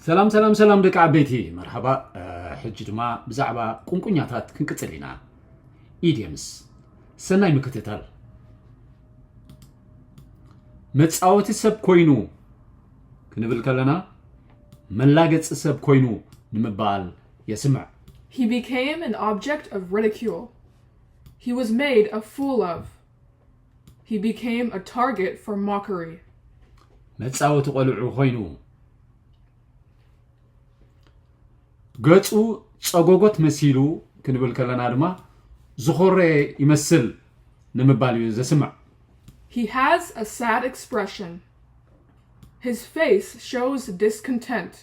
ሰላም ሰላም ሰላም ደቂ ዓበይቲ፣ መርሓባ። ሕጂ ድማ ብዛዕባ ቁንቁኛታት ክንቅጽል ኢና። ኢድየምስ። ሰናይ ምክትታል። መጻወቲ ሰብ ኮይኑ ክንብል ከለና፣ መላገጺ ሰብ ኮይኑ ንምባል የስምዕ። He became an object of ridicule. He was made a fool of. He became a target for mockery. መጻወቲ ቆልዑ ኮይኑ። ገጹ ጸጎጎት መሲሉ ክንብል ከለና ድማ፣ ዝኾረ ይመስል ንምባል እዩ ዘስምዕ። He has a sad expression. His face shows discontent.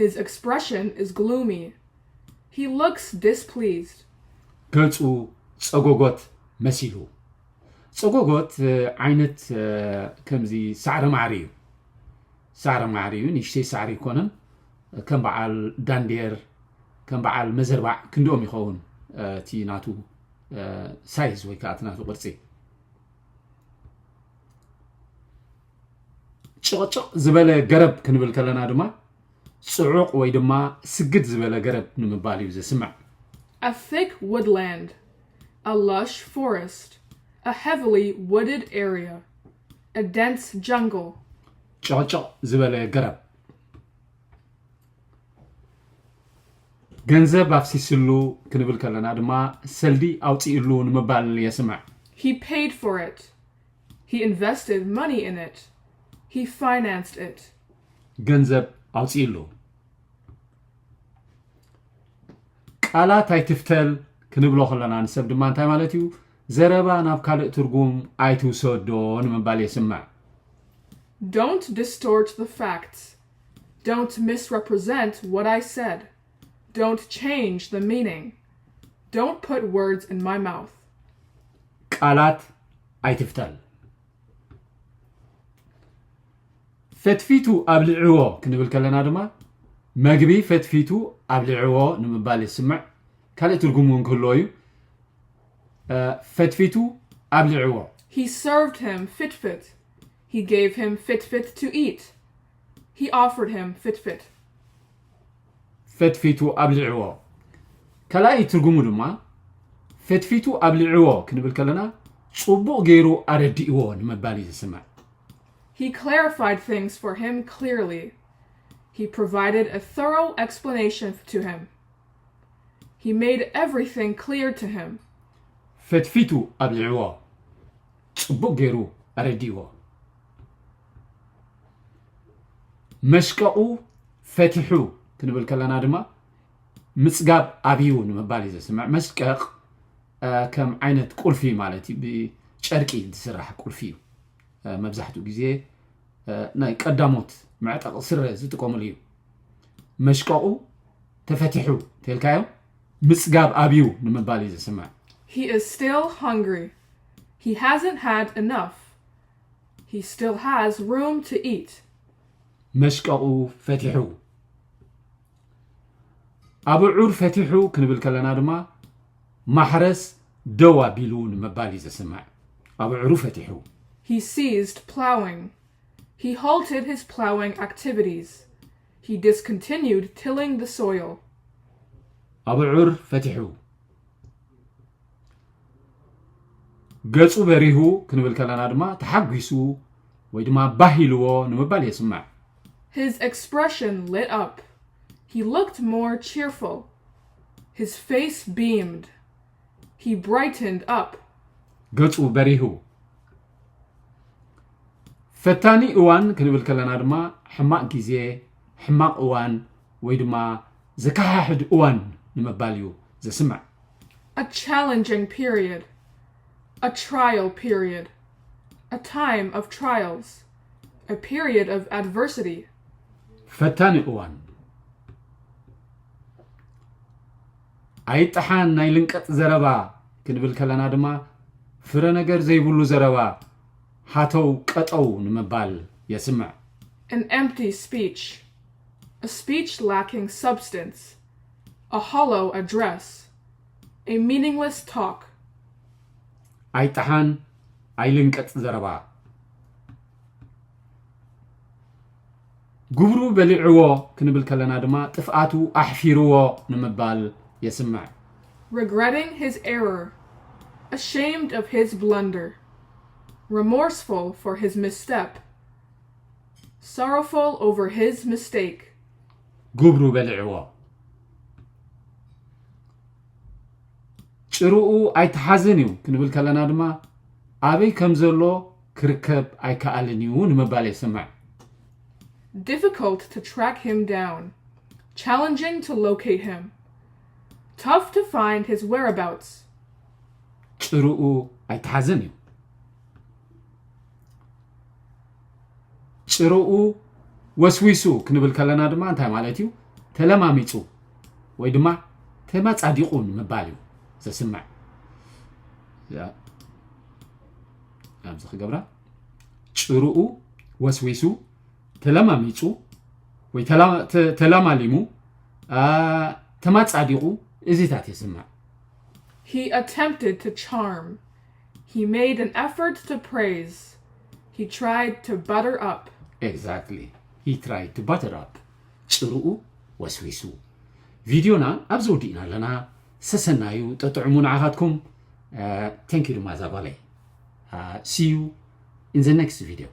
His expression is gloomy. He looks displeased. ገጹ ጸጎጎት መሲሉ። ጸጎጎት ዓይነት ከምዚ ሳዕሪ ማዕሪ እዩ። ሳዕሪ ማዕሪ እዩ፣ ንእሽተይ ሳዕሪ ይኮነን። ከም በዓል ዳንዴር፣ ከም በዓል መዘርባዕ ክንድኦም ይኸውን። እቲ ናቱ ሳይዝ ወይ ከዓ እቲ ናቱ ቅርጺ። ጭቕጭቕ ዝበለ ገረብ ክንብል ከለና ድማ፣ ጽዑቕ ወይ ድማ ስግድ ዝበለ ገረብ ንምባል እዩ ዘስምዕ። A thick woodland. A lush forest. A heavily wooded area. A dense jungle. ጭቕጭቕ ዝበለ ገረብ። ገንዘብ ኣፍሲስሉ ክንብል ከለና ድማ፣ ሰልዲ ኣውጺእሉ ንምባል የስምዕ። He paid for it. He invested money in it. He financed it. ገንዘብ ኣውጺእሉ። ቃላት ኣይትፍተል ክንብሎ ከለና ንሰብ ድማ እንታይ ማለት እዩ? ዘረባ ናብ ካልእ ትርጉም ኣይትውሰዶ ንምባል የስምዕ። Don't distort the facts. Don't misrepresent what I said. Don't change the meaning. Don't put words in my mouth. ቃላት ኣይትፍተል። ፈትፊቱ ኣብልዕዎ ክንብል ከለና ድማ፣ መግቢ ፈትፊቱ ኣብልዕዎ ንምባል ይስምዕ። ካልእ ትርጉም እውን ክህልዎ እዩ። ፈትፊቱ ኣብልዕዎ። He served him fitfit. He gave him fitfit to eat. He offered him fitfit. ፈትፊቱ ኣብልዕዎ። ካልኣይ ትርጉሙ ድማ፣ ፈትፊቱ ኣብልዕዎ ክንብል ከለና፣ ጽቡቕ ገይሩ ኣረዲእዎ ንምባል እዩ ዝስምዕ። He clarified things for him clearly. He provided a thorough explanation to him. He made everything clear to him. ፈትፊቱ ኣብልዕዎ፣ ጽቡቕ ገይሩ ኣረዲእዎ። መሽቀቑ ፈቲሑ ክንብል ከለና ድማ፣ ምጽጋብ ኣብዩ ንምባል እዩ ዘስምዕ። መሽቀቕ ከም ዓይነት ቁልፊ ማለት እዩ። ብጨርቂ ዝስራሕ ቁልፊ እዩ። መብዛሕትኡ ግዜ ናይ ቀዳሞት መዕጠቒ ስረ ዝጥቀምሉ እዩ። መሽቀቑ ተፈቲሑ ተልካዮ፣ ምጽጋብ ኣብዩ ንምባል እዩ ዘስምዕ። He is still hungry. He hasn't had enough. He still has room to eat. መሽቀቑ ፈቲሑ። ኣብዑር ፈቲሑ ክንብል ከለና ድማ፣ ማሕረስ ደው ኣቢሉ ንምባል እዩ ዘስምዕ። ኣብዑሩ ፈቲሑ። He ceased plowing. He halted his plowing activities. He discontinued tilling the soil. ኣብዑር ፈቲሑ። ገጹ በሪሁ ክንብል ከለና ድማ፣ ተሓጒሱ ወይ ድማ ባህ ኢልዎ ንምባል የስምዕ። His expression lit up. He looked more cheerful. His face beamed. He brightened up. ገጹ በሪሁ። ፈታኒ እዋን ክንብል ከለና ድማ፣ ሕማቕ ግዜ፣ ሕማቕ እዋን ወይ ድማ ዘከሓሕድ እዋን ንምባል እዩ ዘስምዕ። A challenging period. A trial period. A time of trials. A period of adversity. ፈታኒ እዋን። ኣይጠሓን ናይ ልንቀጥ ዘረባ ክንብል ከለና ድማ፣ ፍረ ነገር ዘይብሉ ዘረባ፣ ሃተው ቀጠው ንምባል የስምዕ። An empty speech. A speech lacking substance. A hollow address. A meaningless talk. ኣይጠሓን ኣይልንቀጥ ዘረባ። ግብሩ በሊዕዎ ክንብል ከለና ድማ ጥፍኣቱ ኣሕፊርዎ ንምባል የስምዕ። Regretting his error, ashamed of his blunder, remorseful for his misstep, sorrowful over his mistake. ግብሩ በሊዕዎ። ጭርኡ ኣይተሓዝን እዩ ክንብል ከለና ድማ ኣበይ ከም ዘሎ ክርከብ ኣይከኣልን እዩ ንምባል የስምዕ። Difficult to track him down, challenging to locate him, tough to find his whereabouts. ጭርኡ ኣይተሓዝን እዩ። ጭርኡ ወስዊሱ ክንብል ከለና ድማ እንታይ ማለት እዩ? ተለማሚፁ ወይ ድማ ተመፃዲቑ ንምባል እዩ ዘስምዕ። ኣብዚ ክገብራ ጭርኡ ወስዊሱ ተለማሚፁ ወይ ተለማሊሙ ተማፃዲቑ እዚታት የስምዕ። He attempted to charm. He made an effort to praise. He tried to butter up. Exactly. He tried to butter up. ጭርኡ ወስዊሱ። ቪድዮና ኣብዚ ወዲእና ኣለና። ሰሰናዩ ጠጥዕሙ ንዓኻትኩም። Thank you ድማ እዛ ጓለይ። See you in the next video.